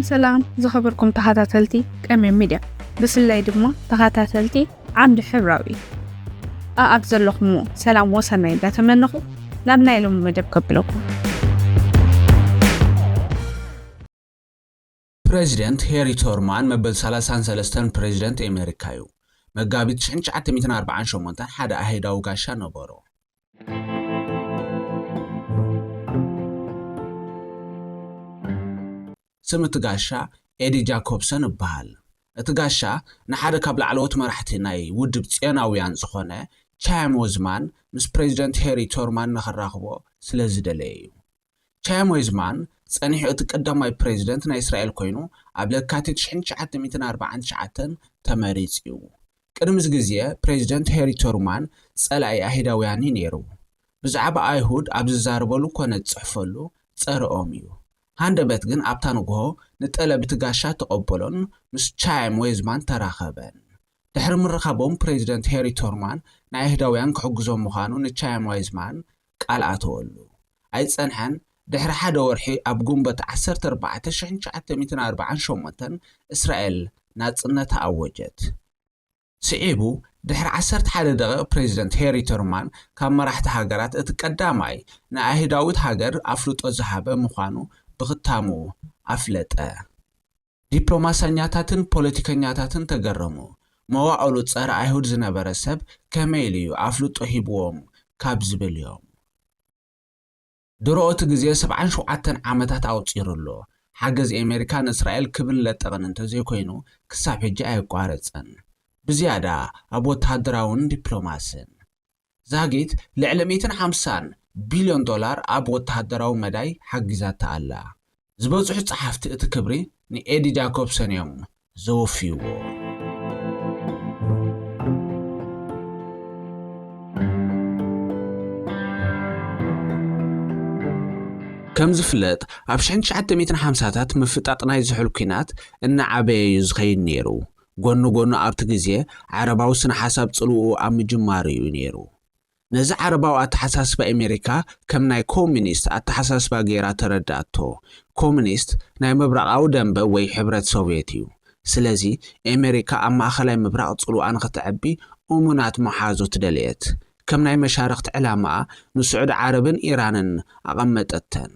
ሰላም ዝኸበርኩም ተኸታተልቲ ቀምየም ሚድያ፣ ብፍላይ ድማ ተኸታተልቲ ዓምዲ ሕብራዊ፣ ኣኣብ ዘለኹምዎ ሰላም ወሰናይ እንዳተመነኹ ናብ ናይ ሎሚ መደብ ከብለኩም። ፕሬዚደንት ሄሪ ቶርማን መበል ሰላሳን ሰለስተን ፕሬዚደንት ኣሜሪካ እዩ። መጋቢት ሽሕን ትሽዓተ ሚእትን ኣርባዓን ሸሞንተን ሓደ ኣህዳዊ ጋሻ ነበሮ። ስም እቲ ጋሻ ኤዲ ጃኮብሰን እበሃል። እቲ ጋሻ ንሓደ ካብ ላዕለዎት መራሕቲ ናይ ውድብ ጽዮናውያን ዝኾነ ቻያም ወዝማን ምስ ፕሬዚደንት ሄሪ ቶርማን ንኽራኽቦ ስለ ዝደለየ እዩ። ቻያም ወዝማን ጸኒሑ እቲ ቀዳማይ ፕሬዚደንት ናይ እስራኤል ኮይኑ ኣብ ለካቲት ሽሕን ትሽዓተ ሚእትን ኣርባዓን ትሽዓተን ተመሪጹ እዩ። ቅድሚ እዚ ግዜ ፕሬዚደንት ሄሪ ቶርማን ጸላኢ ኣይሁዳውያን እዩ ነይሩ። ብዛዕባ ኣይሁድ ኣብ ዝዛረበሉ ኮነ ዝጽሕፈሉ ጸረኦም እዩ። ሃንደበት ግን ኣብታ ንግሆ ንጠለብ እቲ ጋሻ ተቐበሎን ምስ ቻያም ወዝማን ተራኸበን። ድሕሪ ምርኻቦም ፕሬዚደንት ሄሪ ቶርማን ንኣይሁዳውያን ክሕግዞም ምዃኑ ንቻያም ወዝማን ቃል ኣተወሉ። ኣይጸንሐን፣ ድሕሪ ሓደ ወርሒ ኣብ ግንቦት ዓሰርተ ኣርባዕተ ሽሕን ትሽዓተ ሚእትን ኣርባዓን ሸሞንተን እስራኤል ናጽነታ ኣወጀት። ስዒቡ ድሕሪ ዓሰርተ ሓደ ደቂቕ ፕሬዚደንት ሄሪ ቶርማን ካብ መራሕቲ ሃገራት እቲ ቀዳማይ ንኣይሁዳዊት ሃገር ኣፍልጦ ዝሃበ ምዃኑ ብኽታሙ ኣፍለጠ። ዲፕሎማሰኛታትን ፖለቲከኛታትን ተገረሙ። መዋእሉ ጸረ ኣይሁድ ዝነበረ ሰብ ከመይ ኢሉ እዩ ኣፍልጦ ሂብዎም ካብ ዝብል እዮም። ድሮ እቲ ግዜ ሰብዓን ሸውዓተን ዓመታት ኣቑጺሩ ኣሎ። ሓገዝ ኣሜሪካ ንእስራኤል ክብን ለጠቕን እንተዘይኮይኑ ክሳብ ሕጂ ኣየቋረጸን። ብዝያዳ ኣብ ወተሃደራውን ዲፕሎማስን። ዛጊት ልዕሊ ሚእትን ሓምሳን ቢልዮን ዶላር ኣብ ወተሃደራዊ መዳይ ሓጊዛታ ኣላ። ዝበዝሑ ጸሓፍቲ እቲ ክብሪ ንኤዲ ጃኮብሰን እዮም ዘወፍይዎ። ከም ዝፍለጥ ኣብ ሽሕን ትሽዓተ ሚእትን ሓምሳታት ምፍጣጥ ናይ ዝሑል ኲናት እናዓበየ እዩ ዝኸይድ ነይሩ። ጎኒ ጎኑ ኣብቲ ግዜ ዓረባዊ ስነ ሓሳብ ጽልውኡ ኣብ ምጅማሩ እዩ ነይሩ። ነዚ ዓረባዊ ኣተሓሳስባ ኣሜሪካ ከም ናይ ኮሚኒስት ኣተሓሳስባ ገይራ ተረዳእቶ። ኮሚኒስት ናይ ምብራቓዊ ደንበ ወይ ሕብረት ሶቭየት እዩ። ስለዚ ኣሜሪካ ኣብ ማእኸላይ ምብራቕ ጽልውኣ ንኽተዕቢ እሙናት መሓዙት ደለየት። ከም ናይ መሻርኽቲ ዕላማኣ ንስዑዲ ዓረብን ኢራንን ኣቐመጠተን።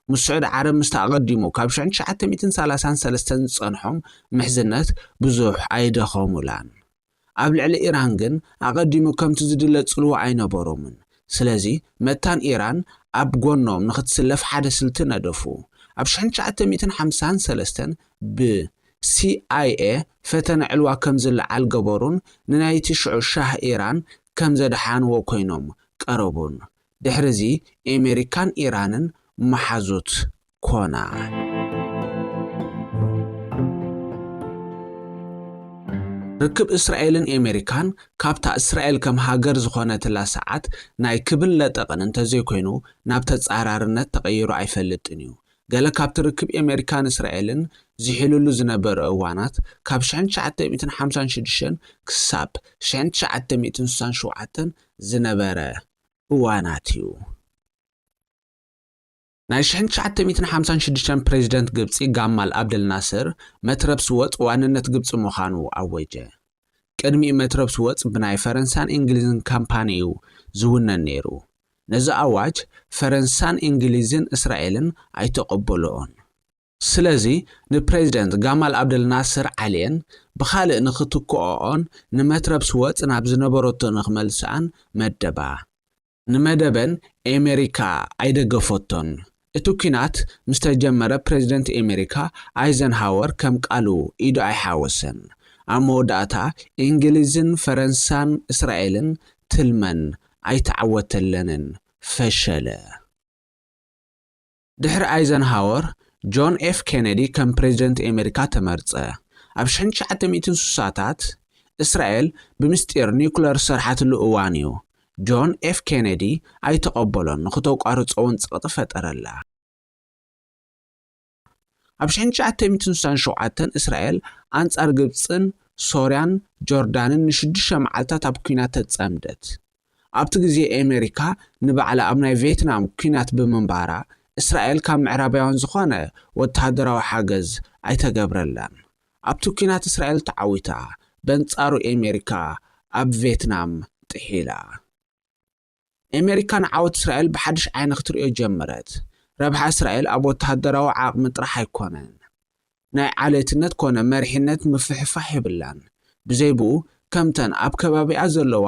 ምስ ስዑዲ ዓረብ ምስቲ ኣቐዲሙ ካብ ሽሕን ትሽዓተ ሚእትን ሰላሳን ሰለስተን ዝጸንሖም ምሕዝነት ብዙሕ ኣይደኸሙላን። ኣብ ልዕሊ ኢራን ግን ኣቐዲሙ ከምቲ ዝድለ ጽልዋ ኣይነበሮምን። ስለዚ መታን ኢራን ኣብ ጎኖም ንኽትስለፍ ሓደ ስልቲ ነደፉ። ኣብ ሽሕን ትሽዓተ ሚእትን ሓምሳን ሰለስተን ብሲኣይኤ ፈተነ ዕልዋ ከም ዝለዓል ገበሩን ንናይቲ ሽዑ ሻህ ኢራን ከም ዘድሓንዎ ኮይኖም ቀረቡን። ድሕሪ እዚ ኤሜሪካን ኢራንን መሓዙት ኮና። ርክብ እስራኤልን ኤሜሪካን ካብታ እስራኤል ከም ሃገር ዝኾነትላ ሰዓት ናይ ክብን ለጠቕን እንተዘይኮይኑ ናብ ተጻራርነት ተቐይሩ ኣይፈልጥን እዩ። ገለ ካብቲ ርክብ ኤሜሪካን እስራኤልን ዝሒሉሉ ዝነበረ እዋናት ካብ ሽሕን ትሽዓተ ሚእትን ሓምሳን ሽዱሽተን ክሳብ ሽሕን ትሽዓተ ሚእትን ስሳን ሸውዓተን ዝነበረ እዋናት እዩ። ናይ ሽሕን ትሽዓተ ሚእትን ሓምሳን ሽዱሽተን ፕሬዚደንት ግብጺ ጋማል ኣብደል ናስር መትረብ ስወጥ ዋንነት ግብጺ ምዃኑ ኣወጀ። ቅድሚኡ መትረብ ስወጥ ብናይ ፈረንሳን እንግሊዝን ካምፓኒ እዩ ዝውነን ነይሩ። ነዚ ኣዋጅ ፈረንሳን እንግሊዝን እስራኤልን ኣይተቐበልኦን። ስለዚ ንፕሬዚደንት ጋማል ኣብደል ናስር ዓልየን ብኻልእ ንኽትክኦኦን ንመትረብ ስወጥ ናብ ዝነበረቶ ንኽመልስኣን መደባ። ንመደበን ኤሜሪካ ኣይደገፈቶን። እቲ ኲናት ምስ ተጀመረ ፕሬዚደንት ኤሜሪካ ኣይዘንሃወር ከም ቃሉ ኢዱ ኣይሓወሰን። ኣብ መወዳእታ እንግሊዝን ፈረንሳን እስራኤልን ትልመን ኣይተዓወተለንን፣ ፈሸለ። ድሕሪ ኣይዘንሃወር ጆን ኤፍ ኬነዲ ከም ፕሬዚደንት ኤሜሪካ ተመርጸ። ኣብ ሽሕን ትሽዓተ ሚእትን ስሳታት እስራኤል ብምስጢር ኒኩለር ዝሰርሓትሉ እዋን እዩ። ጆን ኤፍ ኬነዲ ኣይተቐበሎን፣ ንኽተቋርጾ እውን ጸቕጢ ፈጠረላ። ኣብ ሽሕን ትሽዓተ ሚእትን ስሳን ሸውዓተን እስራኤል ኣንጻር ግብጽን ሶርያን ጆርዳንን ንሽዱሽተ መዓልታት ኣብ ኲናት ተጸምደት። ኣብቲ ግዜ ኣሜሪካ ንባዕላ ኣብ ናይ ቬትናም ኲናት ብምንባራ እስራኤል ካብ ምዕራባውያን ዝኾነ ወተሃደራዊ ሓገዝ ኣይተገብረላን። ኣብቲ ኲናት እስራኤል ተዓዊታ፣ በንጻሩ ኤሜሪካ ኣብ ቬትናም ጥሒላ። ኤሜሪካ ንዓወት እስራኤል ብሓድሽ ዓይኒ ክትርእዮ ጀመረት። ረብሓ እስራኤል ኣብ ወተሃደራዊ ዓቕሚ ጥራሕ ኣይኮነን። ናይ ዓሌትነት ኮነ መሪሕነት ምፍሕፋሕ የብላን። ብዘይ ብኡ ከምተን ኣብ ከባቢኣ ዘለዋ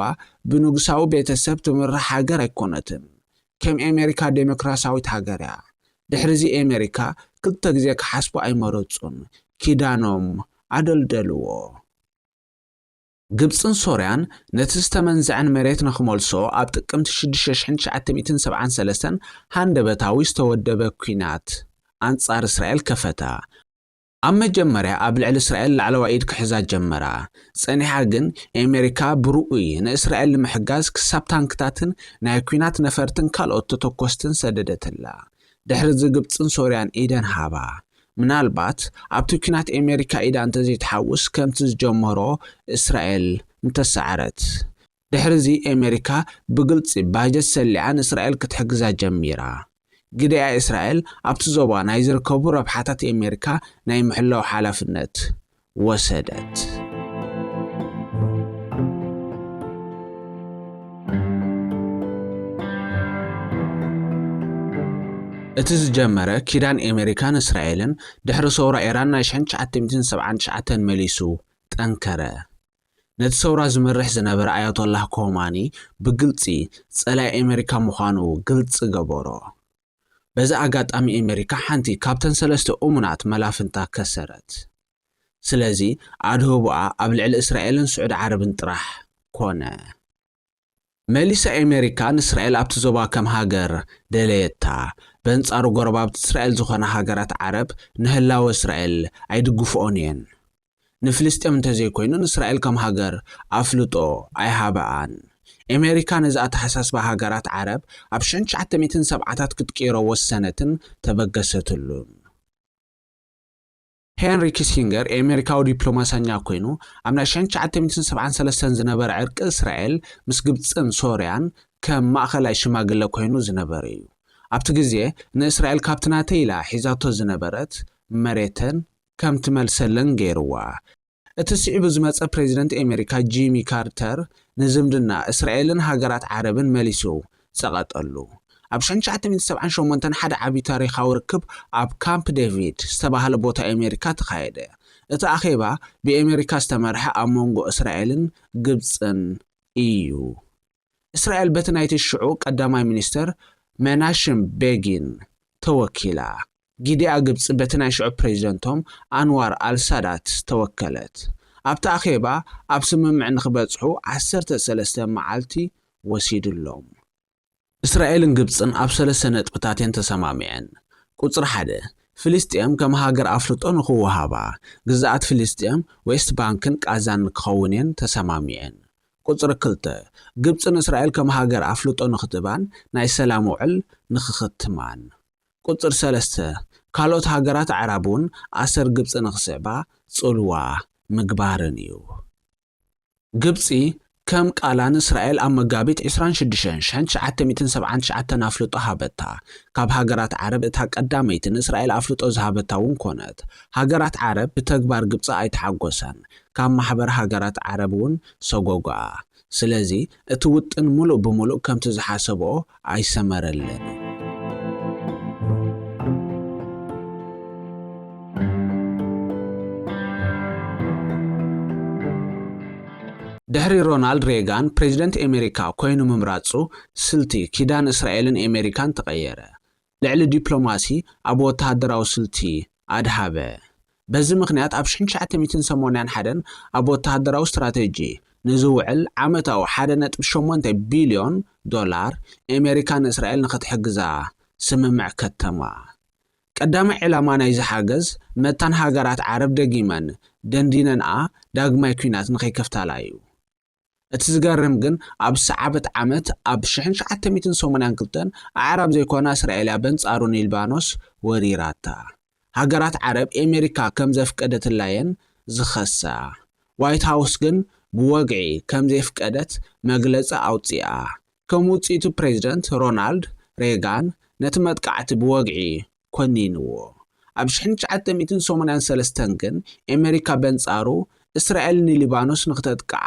ብንጉሳዊ ቤተሰብ ትምራሕ ሃገር ኣይኮነትን። ከም ኤሜሪካ ዴሞክራሲያዊት ሃገር እያ። ድሕሪዚ ኤሜሪካ ክልተ ግዜ ክሓስቡ ኣይመረጹን። ኪዳኖም ኣደልደልዎ። ግብጽን ሶርያን ነቲ ዝተመንዘዐን መሬት ንኽመልሶ ኣብ ጥቅምቲ ሽዱሽተ ሺሕን ትሽዓተ ሚእትን ሰብዓን ሰለስተን ሃንደበታዊ ዝተወደበ ኲናት ኣንጻር እስራኤል ከፈታ። ኣብ መጀመርያ ኣብ ልዕሊ እስራኤል ላዕለዋይ ኢድ ክሕዛ ጀመራ። ጸኒሓ ግን ኤሜሪካ ብርኡይ ንእስራኤል ንምሕጋዝ ክሳብ ታንክታትን ናይ ኲናት ነፈርትን ካልኦት ተተኮስትን ሰደደትላ። ድሕሪዚ ግብጽን ሶርያን ኢደን ሃባ። ምናልባት ኣብቲ ኲናት ኤሜሪካ ኢዳ እንተዘይትሓውስ ከምቲ ዝጀመሮ እስራኤል ምተሳዕረት። ድሕሪዚ ኤሜሪካ ብግልጺ ባጀት ሰሊዓ ንእስራኤል ክትሕግዛ ጀሚራ። ግደኣ እስራኤል ኣብቲ ዞባ ናይ ዝርከቡ ረብሓታት ኤሜሪካ ናይ ምሕላው ሓላፍነት ወሰደት። እቲ ዝጀመረ ኪዳን ኤሜሪካን እስራኤልን ድሕሪ ሰውራ ኢራን ናይ ሽሕን ትሽዓተ ሚእትን ሰብዓን ትሽዓተን መሊሱ ጠንከረ። ነቲ ሰውራ ዝመርሕ ዝነበረ ኣያቶላህ ኮማኒ ብግልጺ ጸላኢ ኤሜሪካ ምዃኑ ግልጺ ገበሮ። በዚ ኣጋጣሚ ኤሜሪካ ሓንቲ ካብተን ሰለስተ እሙናት መላፍንታ ከሰረት። ስለዚ ኣድህቦኣ ኣብ ልዕሊ እስራኤልን ስዑዲ ዓረብን ጥራሕ ኮነ። መሊሳ ኤሜሪካ ንእስራኤል ኣብቲ ዞባ ከም ሃገር ደለየታ። በንጻሩ ጎረባብቲ እስራኤል ዝኾና ሃገራት ዓረብ ንህላወ እስራኤል ኣይድግፍኦን እየን። ንፍልስጤም እንተዘይኮይኑ ንእስራኤል ከም ሃገር ኣፍልጦ ኣይሃበኣን። ኤሜሪካ ነዚ ኣተሓሳስባ ሃገራት ዓረብ ኣብ ሽሕን ትሽዓተ ሚእትን ሰብዓታት ክትቅይሮ ወሰነትን ተበገሰትሉን። ሄንሪ ኪሲንገር ኤሜሪካዊ ዲፕሎማሰኛ ኮይኑ ኣብ ናይ ሽሕን ትሽዓተ ሚእትን ሰብዓን ሰለስተን ዝነበረ ዕርቂ እስራኤል ምስ ግብጽን ሶርያን ከም ማእኸላይ ሽማግለ ኮይኑ ዝነበረ እዩ። ኣብቲ ግዜ ንእስራኤል ካብቲ ናተይ ኢላ ሒዛቶ ዝነበረት መሬተን ከም ትመልሰለን ገይርዋ። እቲ ስዒቡ ዝመጸ ፕሬዚደንት ኤሜሪካ ጂሚ ካርተር ንዝምድና እስራኤልን ሃገራት ዓረብን መሊሱ ጸቐጠሉ። ኣብ ሽሕን ትሽዓተ ሚእትን ሰብዓን ሸሞንተን ሓደ ዓቢ ታሪኻዊ ርክብ ኣብ ካምፕ ዴቪድ ዝተባህለ ቦታ ኤሜሪካ ተኻየደ። እቲ ኣኼባ ብኤሜሪካ ዝተመርሐ ኣብ መንጎ እስራኤልን ግብጽን እዩ። እስራኤል በቲ ናይቲ ሽዑ ቀዳማይ ሚኒስተር መናሽም ቤጊን ተወኪላ። ጊዲኣ ግብጺ በቲ ናይ ሽዑ ፕሬዚደንቶም ኣንዋር ኣልሳዳት ተወከለት። ኣብቲ ኣኼባ ኣብ ስምምዕ ንኽበጽሑ ዓሰርተ ሰለስተ መዓልቲ ወሲዱሎም። እስራኤልን ግብጽን ኣብ ሰለስተ ነጥብታት እየን ተሰማሚዐን። ቁጽሪ ሓደ፣ ፍልስጤም ከም ሃገር ኣፍልጦ ንኽወሃባ፣ ግዝኣት ፍልስጤም፣ ዌስት ባንክን ቃዛን ንክኸውን እየን ተሰማሚዐን። ቁጽሪ ክልተ፣ ግብጽን እስራኤል ከም ሃገር ኣፍልጦ ንኽትባን ናይ ሰላም ውዕል ንኽኽትማን። ቁጽሪ ሰለስተ፣ ካልኦት ሃገራት ኣዕራብ እውን ኣሰር ግብጺ ንኽስዕባ ጽልዋ ምግባርን እዩ። ግብጺ ከም ቃላ ንእስራኤል ኣብ መጋቢት ዕስራን ሽዱሽተን ሽሕን ትሽዓተ ሚእትን ሰብዓን ትሽዓተን ኣፍልጦ ሃበታ። ካብ ሃገራት ዓረብ እታ ቀዳመይቲ ንእስራኤል ኣፍልጦ ዝሃበታ እውን ኮነት። ሃገራት ዓረብ ብተግባር ግብጺ ኣይተሓጎሳን። ካብ ማሕበር ሃገራት ዓረብ እውን ሰጎጓኣ። ስለዚ እቲ ውጥን ምሉእ ብምሉእ ከምቲ ዝሓሰብኦ ኣይሰመረለንን። ድሕሪ ሮናልድ ሬጋን ፕሬዚደንት ኤሜሪካ ኮይኑ ምምራጹ፣ ስልቲ ኪዳን እስራኤልን ኤሜሪካን ተቐየረ። ልዕሊ ዲፕሎማሲ ኣብ ወተሃደራዊ ስልቲ ኣድሃበ። በዚ ምኽንያት ኣብ ሽሕን ትሽዓተ ሚእትን ሰማንያን ሓደን ኣብ ወተሃደራዊ ስትራተጂ ንዝውዕል ዓመታዊ ሓደ ነጥቢ ሸሞንተ ቢልዮን ዶላር ኤሜሪካ ንእስራኤል ንኽትሕግዛ ስምምዕ ከተማ። ቀዳማይ ዕላማ ናይዚ ሓገዝ መታን ሃገራት ዓረብ ደጊመን ደንዲነንኣ ዳግማይ ኲናት ንኸይከፍታላ እዩ። እቲ ዝገርም ግን ኣብ ሰዓበት ዓመት ኣብ ሽሕን ትሽዓተ ሚእትን ሰማንያን ክልተን ኣዕራብ ዘይኮና እስራኤል እያ በንጻሩ ንሊባኖስ ወሪራታ። ሃገራት ዓረብ ኤሜሪካ ከም ዘፍቀደትላየን ዝኸሳ። ዋይት ሃውስ ግን ብወግዒ ከም ዘየፍቀደት መግለጺ ኣውጺኣ። ከም ውጽኢቱ ፕሬዚደንት ሮናልድ ሬጋን ነቲ መጥቃዕቲ ብወግዒ ኮኒንዎ። ኣብ ሽሕን ትሽዓተ ሚእትን ሰማንያን ሰለስተን ግን፣ ኣሜሪካ በንጻሩ እስራኤል ንሊባኖስ ንኽተጥቅዓ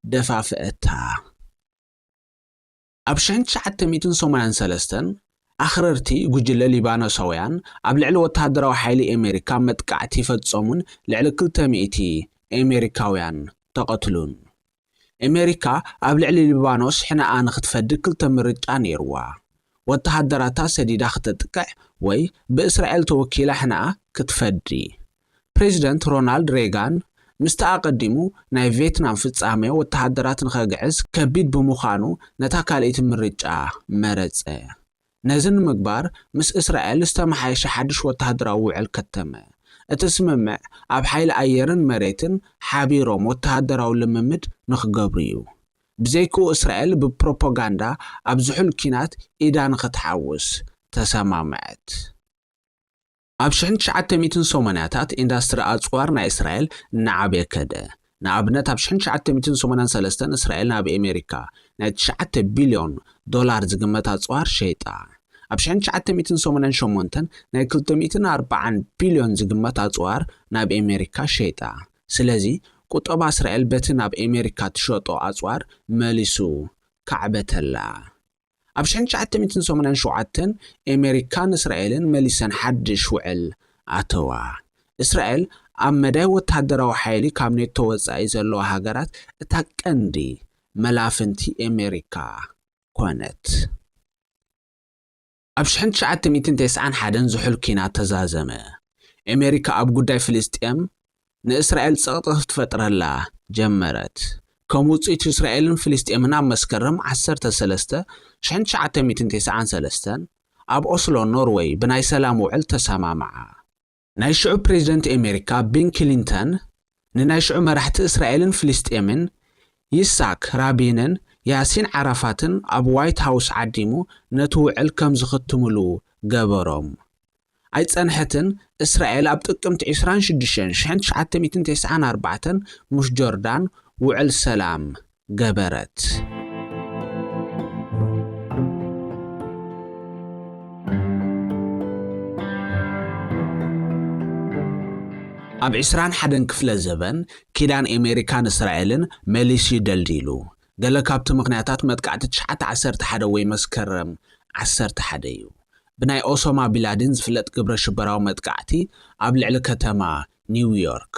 ደፋፍአታ። ኣብ ሽሕን ትሽዓተ ሚእትን ሰማንያን ሰለስተን፣ ኣኽረርቲ ጉጅለ ሊባኖሳውያን ኣብ ልዕሊ ወተሃደራዊ ሓይሊ ኣሜሪካ መጥቃዕቲ ፈጸሙን ልዕሊ ክልተ ሚእቲ ኣሜሪካውያን ተቐትሉን። ኣሜሪካ ኣብ ልዕሊ ሊባኖስ ሕነኣ ንኽትፈዲ ክልተ ምርጫ ነይርዋ። ወተሃደራታ ሰዲዳ ክተጥቅዕ ወይ ብእስራኤል ተወኪላ ሕነኣ ክትፈዲ። ፕሬዚደንት ሮናልድ ሬጋን ምስቲ ኣቐዲሙ ናይ ቬትናም ፍጻሜ ወተሃደራት ንኸግዕዝ ከቢድ ብምዃኑ ነታ ካልኣይቲ ምርጫ መረጸ። ነዚ ንምግባር ምስ እስራኤል ዝተመሓየሸ ሓድሽ ወተሃደራዊ ውዕል ከተመ። እቲ ስምምዕ ኣብ ሓይሊ ኣየርን መሬትን ሓቢሮም ወተሃደራዊ ልምምድ ንኽገብሩ እዩ። ብዘይክኡ እስራኤል ብፕሮፓጋንዳ ኣብ ዝሑል ኲናት ኢዳ ንኽትሓውስ ተሰማምዐት። ኣብ ሽሕን ትሽዓተ ሚእትን ሰማንያታት ኢንዳስትሪ ኣጽዋር ናይ እስራኤል እናዓበየ ከደ። ንኣብነት ኣብ ሽሕን ትሽዓተ ሚእትን ሰማንያን ሰለስተን እስራኤል ናብ ኣሜሪካ ናይ ትሽዓተ ቢልዮን ዶላር ዝግመት ኣጽዋር ሸይጣ። ኣብ ሽሕን ትሽዓተ ሚእትን ሰማንያን ሸሞንተን ናይ ክልተ ሚእትን ኣርባዓን ቢልዮን ዝግመት ኣጽዋር ናብ ኣሜሪካ ሸይጣ። ስለዚ ቁጠባ እስራኤል በቲ ናብ ኣሜሪካ ትሸጦ ኣጽዋር መሊሱ ካዕበተላ። ኣብ ሽሕን ትሽዓተ ሚእትን ሰማንያን ሸውዓተን ኣሜሪካን እስራኤልን መሊሰን ሓድሽ ውዕል ኣተዋ። እስራኤል ኣብ መዳይ ወተሃደራዊ ሓይሊ ካብ ኔቶ ወጻኢ ዘለዋ ሃገራት እታ ቀንዲ መላፍንቲ ኣሜሪካ ኮነት። ኣብ ሽሕን ትሽዓተ ሚእትን ተስዓን ሓደን ዝሑል ኲናት ተዛዘመ። ኣሜሪካ ኣብ ጉዳይ ፍልስጤም ንእስራኤል ጸቕጢ ክትፈጥረላ ጀመረት። ከም ውጽኢቱ እስራኤልን ፍልስጤምን ኣብ መስከረም ዓሰርተ ሰለስተ ሽሕን ትሽዓተ ሚእትን ተስዓን ሰለስተን ኣብ ኦስሎ ኖርወይ ብናይ ሰላም ውዕል ተሰማምዓ። ናይ ሽዑ ፕሬዚደንት ኣሜሪካ ቢል ክሊንተን ንናይ ሽዑ መራሕቲ እስራኤልን ፍልስጤምን ይስሐቅ ራቢንን ያሲን ዓራፋትን ኣብ ዋይት ሃውስ ዓዲሙ ነቲ ውዕል ከም ዝኽትምሉ ገበሮም። ኣይጸንሐትን፣ እስራኤል ኣብ ጥቅምቲ ዕስራን ሽዱሽተን ሽሕን ትሽዓተ ሚእትን ተስዓን ኣርባዕተን ምስ ጆርዳን ውዕል ሰላም ገበረት። ኣብ ዕስራን ሓደን ክፍለ ዘበን ኪዳን ኣሜሪካን እስራኤልን መሊሱ ደልዲሉ። ገለ ካብቲ ምኽንያታት መጥቃዕቲ ትሽዓተ ዓሰርተ ሓደ ወይ መስከረም ዓሰርተ ሓደ እዩ። ብናይ ኦሶማ ቢላዲን ዝፍለጥ ግብረ ሽበራዊ መጥቃዕቲ ኣብ ልዕሊ ከተማ ኒውዮርክ።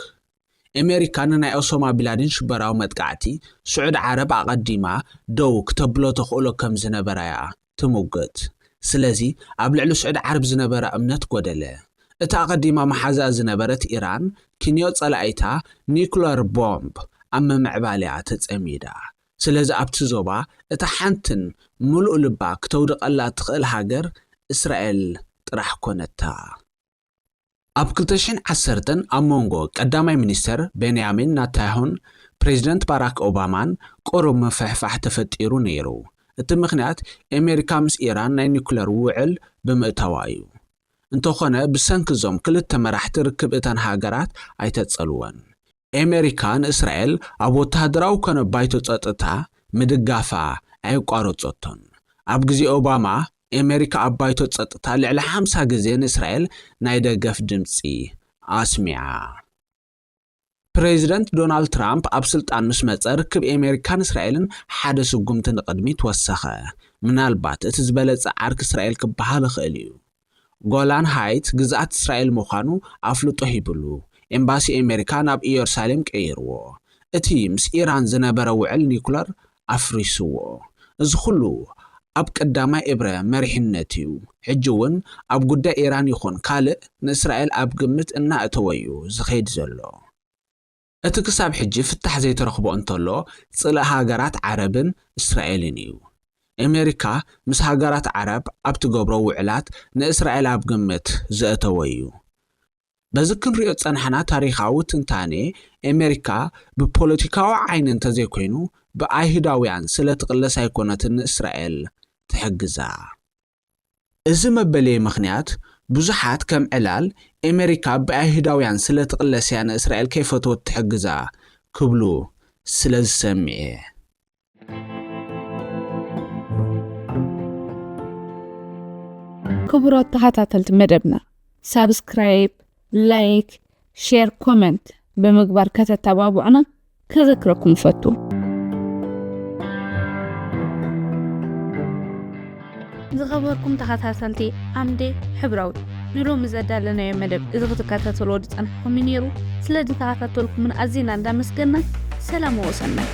ኣሜሪካ ንናይ ኦሶማ ቢላዲን ሽበራዊ መጥቃዕቲ ስዑድ ዓረብ ኣቐዲማ ደው ክተብሎ ተኽእሎ ከም ዝነበራ እያ ትምጉት። ስለዚ ኣብ ልዕሊ ስዑድ ዓረብ ዝነበራ እምነት ጎደለ። እታ ኣቐዲማ መሓዛ ዝነበረት ኢራን ክንዮ ጸላኢታ ኒኩለር ቦምብ ኣብ ምምዕባል እያ ተጸሚዳ። ስለዚ ኣብቲ ዞባ እታ ሓንትን ምሉእ ልባ ክተውድቐላ ትኽእል ሃገር እስራኤል ጥራሕ ኮነታ። ኣብ ክልተ ሽሕን ዓሰርተን ኣብ መንጎ ቀዳማይ ሚኒስተር ቤንያሚን ናታንያሁን ፕሬዚደንት ባራክ ኦባማን ቁሩብ ምፍሕፋሕ ተፈጢሩ ነይሩ። እቲ ምኽንያት ኣሜሪካ ምስ ኢራን ናይ ኒኩለር ውዕል ብምእታዋ እዩ። እንተኾነ ብሰንኪ እዞም ክልተ መራሕቲ ርክብ እተን ሃገራት ኣይተጸልወን። ኣሜሪካ ንእስራኤል ኣብ ወተሃደራዊ ኮነ ባይቶ ጸጥታ ምድጋፋ ኣየቋረጸቶን። ኣብ ግዜ ኦባማ ኣሜሪካ ኣብ ባይቶ ጸጥታ ልዕሊ ሓምሳ ግዜ ንእስራኤል ናይ ደገፍ ድምጺ ኣስሚዓ። ፕሬዚደንት ዶናልድ ትራምፕ ኣብ ስልጣን ምስ መጸ ርክብ ኣሜሪካን እስራኤልን ሓደ ስጉምቲ ንቕድሚት ወሰኸ። ምናልባት እቲ ዝበለጸ ዓርኪ እስራኤል ክበሃል ይኽእል እዩ። ጎላን ሃይት ግዝኣት እስራኤል ምዃኑ ኣፍልጦ ሂብሉ፣ ኤምባሲ ኣሜሪካ ናብ ኢየሩሳሌም ቀይርዎ። እቲ ምስ ኢራን ዝነበረ ውዕል ኒኩለር ኣፍሪስዎ። እዚ ኩሉ ኣብ ቀዳማይ እብረ መሪሕነት እዩ። ሕጂ እውን ኣብ ጉዳይ ኢራን ይኹን ካልእ ንእስራኤል ኣብ ግምት እናእተወ እዩ ዝኸይድ ዘሎ። እቲ ክሳብ ሕጂ ፍታሕ ዘይተረኽቦ እንተሎ ጽልኢ ሃገራት ዓረብን እስራኤልን እዩ። ኣሜሪካ ምስ ሃገራት ዓረብ ኣብ ትገብሮ ውዕላት ንእስራኤል ኣብ ግምት ዘእተወ እዩ። በዚ ክንሪኦ ዝጸናሕና ታሪኻዊ ትንታኔ፣ ኣሜሪካ ብፖለቲካዊ ዓይኒ እንተዘይኮይኑ ብኣይሁዳውያን ስለ ትቕለስ ኣይኮነትን ንእስራኤል ትሕግዛ። እዚ መበለዪ ምኽንያት ብዙሓት ከም ዕላል ኣሜሪካ ብኣይሁዳውያን ስለ ትቕለስ እያ ንእስራኤል ከይፈተወት ትሕግዛ ክብሉ ስለ ዝሰምዕ እየ። ክቡራት ተኸታተልቲ መደብና፣ ሳብስክራይብ፣ ላይክ፣ ሼር፣ ኮመንት ብምግባር ከተተባብዑና ከዘክረኩም እፈቱ። ዝኸበርኩም ተኸታተልቲ ዓምዲ ሕብራዊ፣ ንሎሚ ዘዳለናዮ መደብ እዚ ክትከታተልዎ ዝጸናሕኩም እዩ ነይሩ። ስለ ዝተኸታተልኩምን ኣዚና እንዳመስገና፣ ሰላም ወሰናይ።